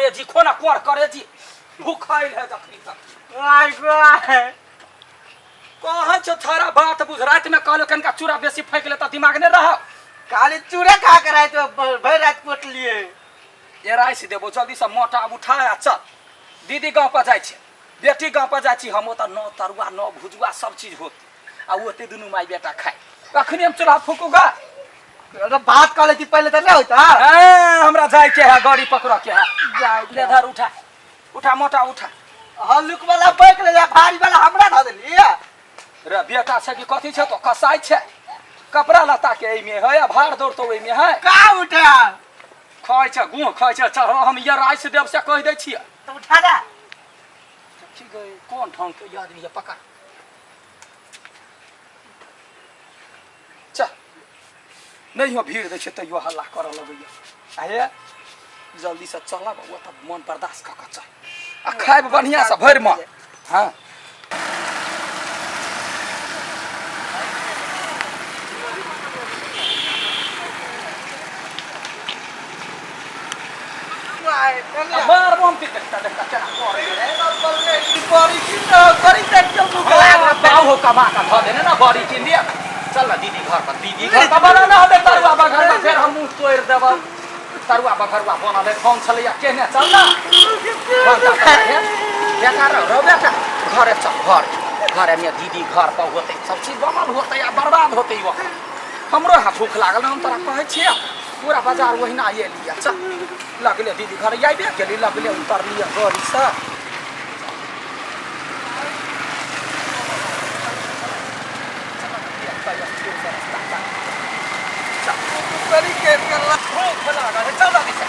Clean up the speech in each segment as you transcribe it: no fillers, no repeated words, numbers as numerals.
करेजी खो ना कोर करेजी भूखाइल है जखनी तक। आइ गो। कहै छौ थारा बात बुझ, राति में कहलो कनिका चूड़ा बेसी फेंक ले तऽ दिमाग नहि रहौ। खाली चूड़े खा के राति में भरि राति कोटलिए। ए राइस देबो, जल्दी से मोटा उठा आ चल। दीदी गाँव पर जाइ छै, बेटी गाँव पर जाइ छी हम, ओतऽ नौ तरुआ नौ भुजुआ सब चीज होत आ ओते दुनू माय बेटा खाय। अखनी हम चूल्हा फूकूगा। अरे बात कर लेती पहले तो नहीं होता। ए, हमरा जाय के है, गाड़ी पकड़ के है। जाय के ले धर, उठा उठा मोटा उठा। हल्लुक वाला बैक ले जा, भारी वाला हमरा धऽ देली। रे बेटा छै कि कथी छै तो कसाई छै, कपड़ा लत्ता के एहिमे है आ भार दौड़ तो ओहिमे है। का उठा खाइ छै गुह खाइ छै। चढ़, हम ये राइस देब से कहि दै छियै। तो उठा दे। की गई कोन ढंग के आदमी है, पकड़ चल। नहीं हो भीड़ दै छै तैयो हल्ला करऽ लगैया। आ हे जल्दी से चलब, ओ तऽ मन बर्दाश्त कऽ कऽ चल आ खायब बढ़िआँ से भरि मन। हाँ मार बम के देखता देखता केना करे रे। बाऊ हो कमा का धऽ देने ना बड़ी किन दिया। चल ना दीदी घर पर, दीदी घर पर बना ना होते तरुआ बघरुआ, फेर हम मुँह तोड़ि देब। तरुआ बघरुआ बनल है, फोन छलैया केने। चल ना बेटा, रहो रहो बेटा, घरे चल। घर घरे में दीदी घर पर होते सब चीज बनल होते आ बर्बाद होते ओकरा। हमरो यहाँ भूख लागल, हम तोरा कहै छियै पूरा बाजार ओहिना एलियै। चल लगले दीदी घर आबि गेली, लगले उतरलियै गाड़ीसँ। भूख लागल है, चल जल्दी से।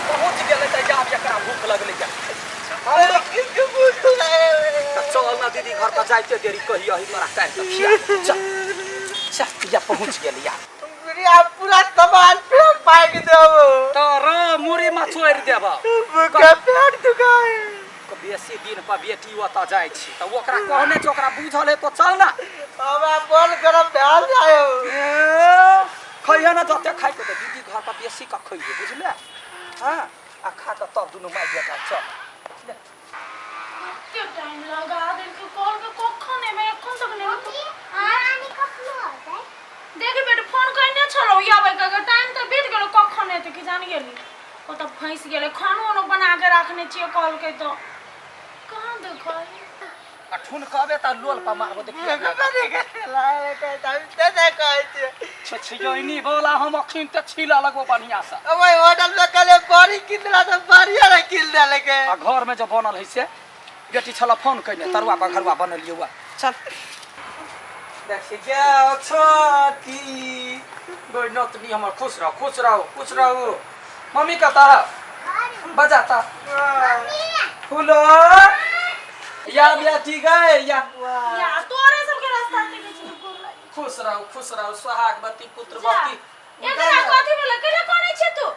पहुँच गेलै तऽ आब एकरा भूख लगलै। तऽ चल ना दीदी घर पर, जाइते देरी कहिया ही तोरा काटि कऽ खिया। चल चल, या पहुँच गेलिया। पूरा सामान फेंक पाइक देबो। तोरा मुड़ी में छोड़ि देबौ। भूखे पेट दुखाए। बेसी दिन पर बेटी ओतऽ जाइ छी तऽ ओकरा कहने छै, ओकरा बुझल है तो चल ना। हमरा बल गरम भेल जाय। खइहे ना जते खाइके तऽ दीदी घर पर बेसी कऽ खइहे, बुझले? हाँ, आ खा कऽ तब दुनू माय बेटा चल। कते टाइम लगा देलकै, कहलकै कखन एबै, एखन तक नहि एलकै। नानी कखनो अबै? देखी बेटी, फोन कयने छलहुँ अबै के, टाइम तऽ बीत गेलो, कखन एतै कि जान गेली, कतऽ फँसि गेलै। खानो उनो बना के राखने छियै कहलकै, तऽ कहाँ देखै। आ ठुन कहबे तऽ लोल पर मारबो देखिए। छिछियनी बोला, हम अखन तऽ छीला लगबो बढ़िया से। होटल में कहले बड़ी कितना तो बढ़िया रे किल देलके। आ घर में जो बनल है से बेटी छल फोन कयने, तरुआ बघरुआ बनलियै हुआ। चल देखी गे छोटी गई नतनी हमर, खुश रहो खुश रहो खुश रहो। मम्मी कता बजाता फूलो या बेटी गए या। या तोरे सबके रास्ता देखै छी गोर लागि। खुश रहो खुश रहो, सोहागवती पुत्रवती। एकरा कथी भेलै, कैला करै छै तू?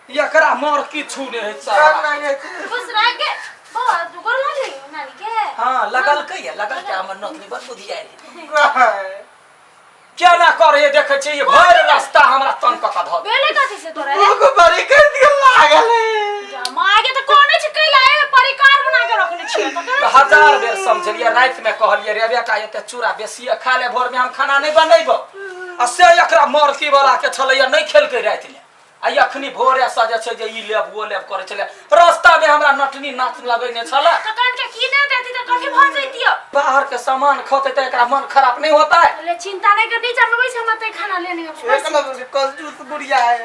एकरा मर किछु नहि है सारा। खुश रह के बौआ, तू गोर लागै नानी के? हाँ लगलकै या, लगलकै। हमर नतनी बड़ बुधियार है। केना करे देखै छी, ई भरि रास्ता हमरा तंग कऽ कऽ धऽ देलकै। भेलै कथी से तोरा रे? भूख बड़ी कर दिया लागल जा माँ के तऽ कहने छै कैला ए परिकार बना के रखने छियै तऽ केना? हजार बेर समझलियै, राति में कहलियै रे बेटा एते चूड़ा बेसी खा ले, भोर में हम खाना नहि बनेबो। आ से एकरा मरकी वाला के छलैया, नहि खेलकै राति में। आ अखनी भोरे से जे छै जे ई लेब ओ लेब करै छलै, रास्ता में हमरा नटनी नाच लगैने छलै। तऽ कन के की नहि देती तऽ कथी भऽ जैतियो? बाहर के सामान खते तऽ एकरा मन खराब नहीं होता है? ले चिंता नहीं कर, नीचा में बैस, हम ते खाना लेने आबै। एक नंबर के कंजूस बुढ़िया है।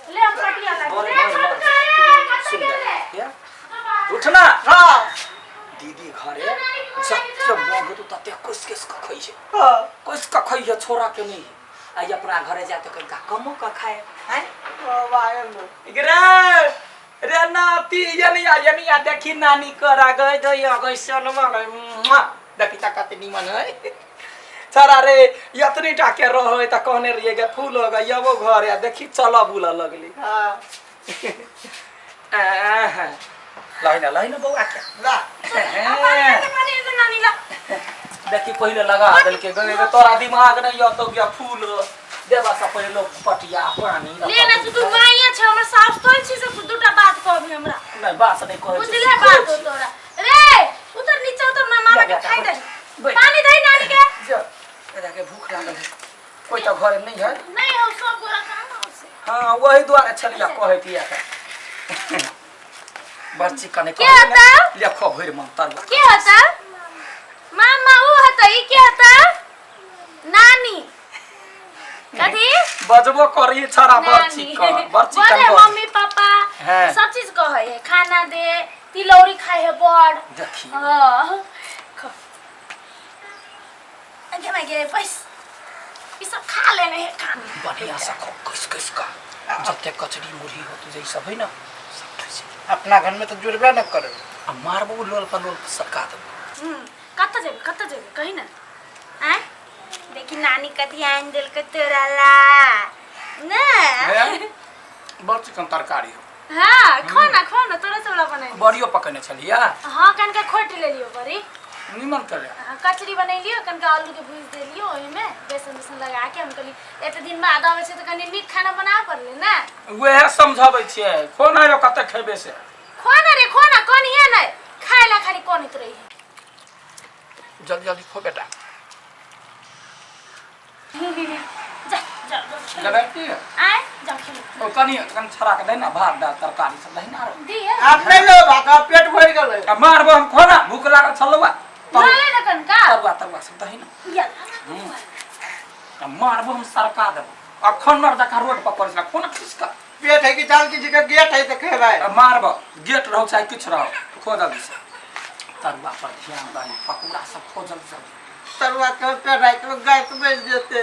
ले हम कटिया लागे। बोले, ले बोले, छोटका बोले। ए कतऽ सुन गेलै? ले उठना। हाँ। दीदी घरे जते मन होतो तते कस कस के खइ छै। हाँ। कस के खइ छै, छोरा के नहीं। आ अपना घरे जाए तो कनिका कमो के खाए हैं। रे रे नाती, यनिया यनिया, देखी नानी करा गई दो या गई सोनमा गई, मुआ। देखी त कते निमन है छरा रे। यतनी टा के रहे त कहने रहिए गे फूल हो गई अबो घर या, देखी चल बुला लगली। हाँ। आह, लहिना लहिना बौआ के ला। पानी दे नानी ला। देखी पहिले लगा देलके गए, तोरा दिमाग नहीं अतौ गया फूल। देवा से पहिले लोग पटिया पानी ले ना तू तू माइया छै हमर सास तो छी से तू दूटा बात कहबी हमरा नहीं बात नहीं कहै छी बुझले बात हो तोरा रे उतर नीचे उतर ना मामा के खाई दे बैठ। पानी दे नानी के जो एकरा के भूख लागल है कोई तो घर नहीं है नहीं हो सब गोरा कहाँ हो से हाँ वही दुआरे छलिया कहै थी के बर्ची कने के होता? लेखो भरि मन तरुआ के होता मामा ऊ होता ई के होता नानी कथी बजबो करी छड़ा बर्ची नानी। कर बर्ची बोले कर मम्मी पापा हाँ। सब चीज कहै है खाना दे तिलौरी खाए है बड़ देखी हाँ खा। अगे मागे बस ई सब खा लेने है खाना बढ़िया से खो कस कस का जते कचरी मुरही होत जे सब है ना सब ठुसि अपना घर में तो जुड़बे न करो आ मारबो लोल पर लोल पर सरका देबो कतऽ जेबै कतऽ जेबै कही ना आँय देखी नानी कथी आनि देलकै तोरा ला ना बड़ चिकन तरकारी हो हाँ खो ना खो ना तोरा से बना बड़ियो पकने छलिया हाँ कनका खोट लेलियो बड़ी निमन कर हाँ, कचरी बनेलियो कनका आलू के भूज देलियो ओहिमे बेसन बेसन लगा के हम कहली एते दिन बाद आबै छै तऽ कनि नीक खाना बना पड़लै ने वएह समझाबै छियै कोन आयो कते खेबे से खो ना रे खो ना कनिहे नहि खाय ला खाली कनैत रही जल्दी जल्दी खो बेटा जा जा जा, खेलो। लेबै की आय जाओ खेलो ओ कनि कनि छड़ा के दे ना भात दाल तरकारी सब दही ना आरो। दिए आप नहीं लो भात पेट भर गेलै आ मारबो हम खोना भूख लागल छलौ आ ले ना कनका तरुआ तरुआ सब दही ना या आ मारबो हम सरका देबो अखन नर जकाँ रोड पर पड़ै छला खोना खिसका पेट है कि जाल की जगह गेट है तो खेबै आ मारबो गेट रहो चाहे किछु रहो खो जल्दी से तरुआ पर ध्यान दही पकौड़ा सब खो जल्दी जल्दी तरुआ के पेट राति में गैस बन जेते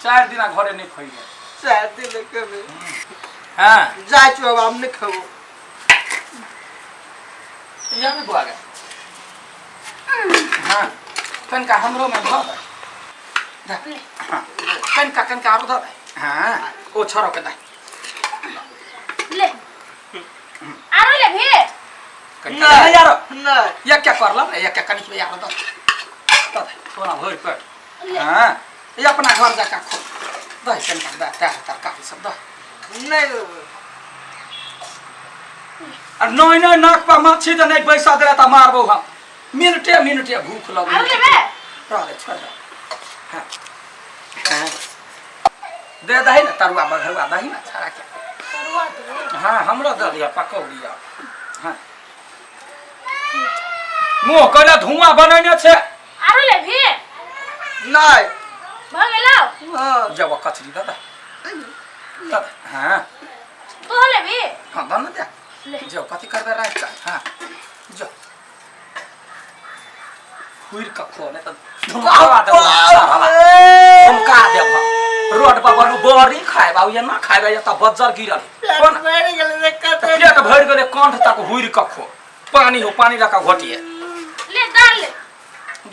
4 दिना घरे नहीं खोइले 4 दिन खेबै हाँ जाइ छी बाबा हम नहीं खेबो यहाँ भी बुआ गए हाँ कनका हमरो में धऽ दे हाँ कनका कनका आरो धऽ दे हाँ ओ छोरो के दे ले आरो ले भी कनका दे यारो नहीं या क्या करला ने या क्या कनिक यारो दे दे थोड़ा भरि पेट हाँ ये अपना घर जाका खो दे कनका दे दे तरकारी सब दे नहीं लेबै आ नहीं नहीं नाक पर माछी जे नहीं बैसा देले त मारबो हम मिनटे मिनटे भूख आरो लगै लेबे रह दे छोड़ दे हाँ हाँ दे दही ना तरुआ बघरुआ दही ना छड़ा के तरुआ दे हाँ हमरो दे दिया पकौड़ी आर हाँ मुँह कने धुआं बनैने छै आरो ले भी नहीं भऽ गेलौ हाँ जब कचरी दे दे दे दे हाँ तोह ले भी हाँ दे ना दे ले जो कथी करबै राति कऽ हाँ जो हुइर कऽ खो नहि तऽ धुमका देबो साला धुमका देबो रोड पर बनू बड़ी खायब आ एना खायब एतऽ बज्जर गिरल पेट कोन भरि गेलै रे कते पेट भरि गेलै कंठ तक हुइर कऽ खो पानी हो पानी लऽ कऽ घोटिए ले दाल ले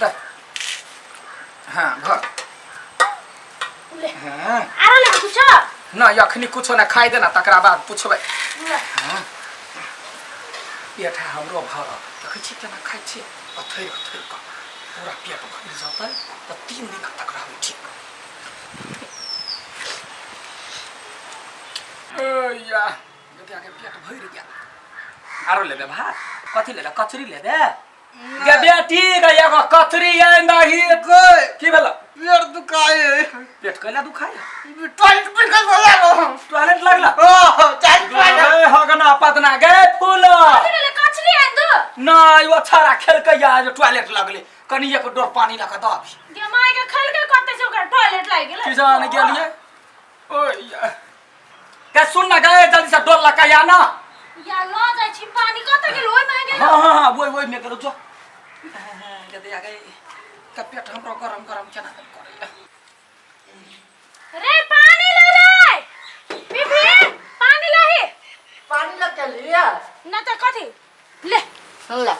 दे हाँ भर ले हाँ आरो ले कुछ नहि अखनी कुछो नहि खाइ दे ना तकरा बाद पुछबै ले हाँ पेट है हमरो भरल देखै छी केना खाइ छियै अथैर अथैर कऽ पूरा पेट भरि जेतै तऽ 3 दिन तक रहबै ठीक या बेटिया के पेट भरि गेल आरो लेबै भात कथी लेबै कचरी लेबै गे बेटी गे एगो कचरी आनि दही गई की भेल पेट दुखाए पेट कैला दुखाय टॉयलेट पर कस लागो टॉयलेट लगला ओ चाल टॉयलेट गे हगना पतना गे फूल कथी भेलै कचरी आनि दो नहि ओ छाड़ा खेलकै या जे टॉयलेट लगले कनि एक डोर पानी लऽ कऽ दऽ अभी गे माय के खेलके कते छै ओकरा टॉयलेट लागि गेलै की जाने गेलियै ओय गे सुन ना गे जल्दी से डोर लऽ कऽ आ ना या ल जाइ छी पानी कतऽ गेल ओहि मे गेल हाँ हाँ हाँ वही वही में गेलो जो जल्दी आ गई का पेट हमरो गरम गरम केना दन करैया रे पानी ले रे बीबी पानी लाही पानी लग के लिया ना त कथी ले ला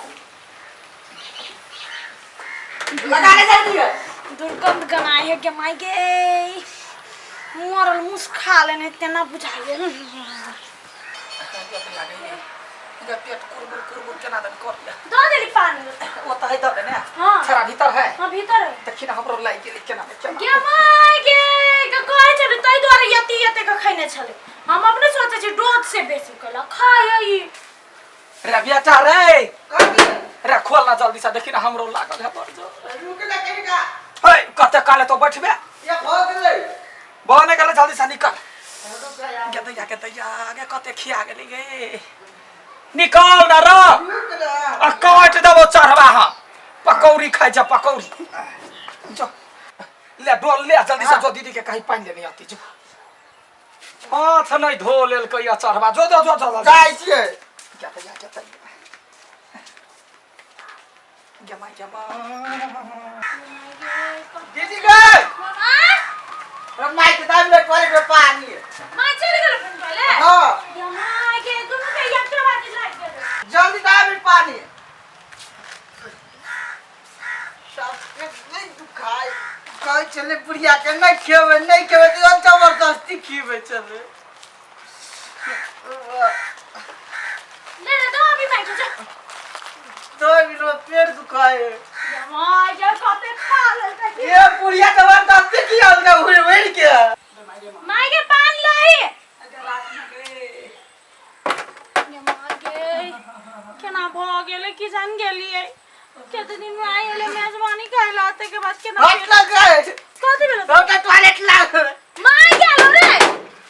लगा ले जल्दी दुर्गंध गनाय है के माय गे मरल मुस खा लेने तेना बुझाइए गे पेट कुरमुर कुरमुर केना दन कर ले। दऽ देली पानी। ओ तऽ है दऽ दे ने। हाँ। छड़ा भीतर है। हाँ, भीतर है। देखी ना, हमरो लागि गेलै केना ने केना। गे माय गे, के कहै छलै ताहि दुआरे यति यति के खैने छलै। हम अपने सोचै छी डोज से बेसी केला खाय ई। रे बेटा रे, रे खोल ना जल्दी से, देखी ना हमरो लागल है बड़ जोर। रुक ना कनिका। हे, कते काले तो बैठबे? ये भऽ गेलै। बने गेलै, जल्दी से निकल। रुक जा यार। गे दैया, गे दैया, गे कते खिया गेली गे। निकल ना रो। रुक ना। आ काट देबो चढ़बा हम। पकौड़ी खाइ जा पकौड़ी। जो ले डोल ले जल्दी से, जो दीदी के कहीं पानि लेने आती। जो हाथ नहीं धो लेलकै या चढ़बा। जो जो जो जो। जाइ छियै। गे दैया, गे दैया, गे माय, गे माय। दीदी गे। आँ? माइक दाबि ले टॉयलेट में पानी। माय चलि गेल अपन टॉयलेट? हाँ। गे माय गे, दुनू के एके बाजी लागि गेलै। जल्दी दाबि पानी। सबके नहीं दुखाय कहै छलै बुढ़िया के नहि खेबै, नहि खेबै, तऽ जबरदस्ती खिबै छलै। ले ले, दो अभी माय के, जो। 2 मिनट, पेट दुखाय। गे माय गे, कते खा लेलकै। ये बुढ़िया जबरदस्ती खियाल उड़ि उड़ि के। माय गे, पान लाही। गे माय गे, केना भऽ गेलै की जान गेलियै। कते दिन में आइ एलै मेजबानी खाइ ला, ताहिके बाद केना हाथ लग गए। कथी भेलै? सबटा टॉयलेट लाग। माय गेल रे।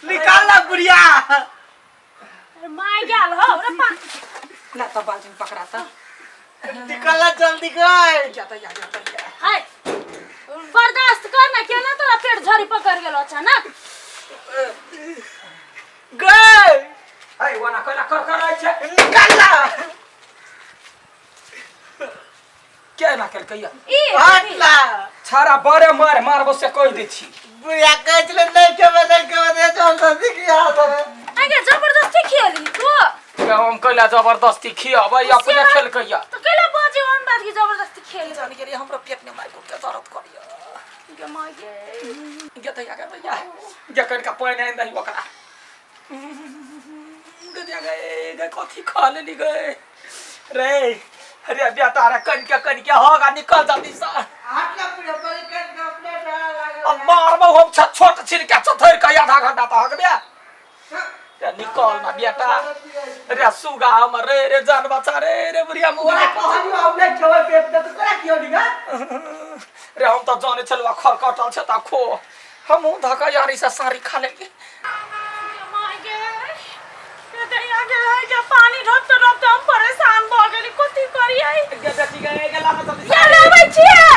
निकाल ला बुढ़िया। अरे माय गेल हो रे पान। ला तऽ बाल्टीन पकड़ा तऽ। निकाल ला जल्दी गए। गे दैया, गे दैया। हाय, बर्दाश्त कर ना, केना तोरा पेट झड़ी पकड़ गेलो अचानक? गए। है, ओना कोना कर कर छै। निकाल ला। केना केलकै या? ई हाथ ला। छाड़ा बड़े मार मारबो से कहि दै छी। बुढ़िया कहै छलै नहि खेबै, नहि खेबै, तऽ जबरदस्ती खिया देबै। आगे जबरदस्ती खियली तू? हम कैला जबरदस्ती खियाबै? अपने खेलकै या। तो कैला बाजे ओहन बात की जबरदस्ती खेली? जान गेलियै, हमरो पेट में मारि के दर्द करिया। गे माय गे। गे दैया, गे दैया, गे कनिका पानि आनि दही ओकरा। गे दैया, गे गे, कथी खा लेली गे रे? रे बेटा रे, कनिके कनिके होगा, निकल जल्दी से। हाथ ला बुढ़िया, बड़ी कनिका अपने डरा लागल। अब मारबो हम छोट छिलका चथरि के आधा घंटा तक हकबे। रे निकल ना बेटा रे, सुगा हमर रे, रे जान बचा रे, रे बुढ़िया मुँह। ओकरा कहलियो हम नहि खेबै पेट में, तऽ कोना खियौली गे? रे, हम तऽ जाने छलहुँ खर कटल छै तऽ खो। हमहूँ धक्का यारी से साड़ी खा लेलियै। गे माय गे, गे दैया, गे गे, पानी ढोपते ढोपते हम परेशान भऽ गेली। कथी करियै? गे बेटी गे, गे लाना जल्दी। या लाबै छियै।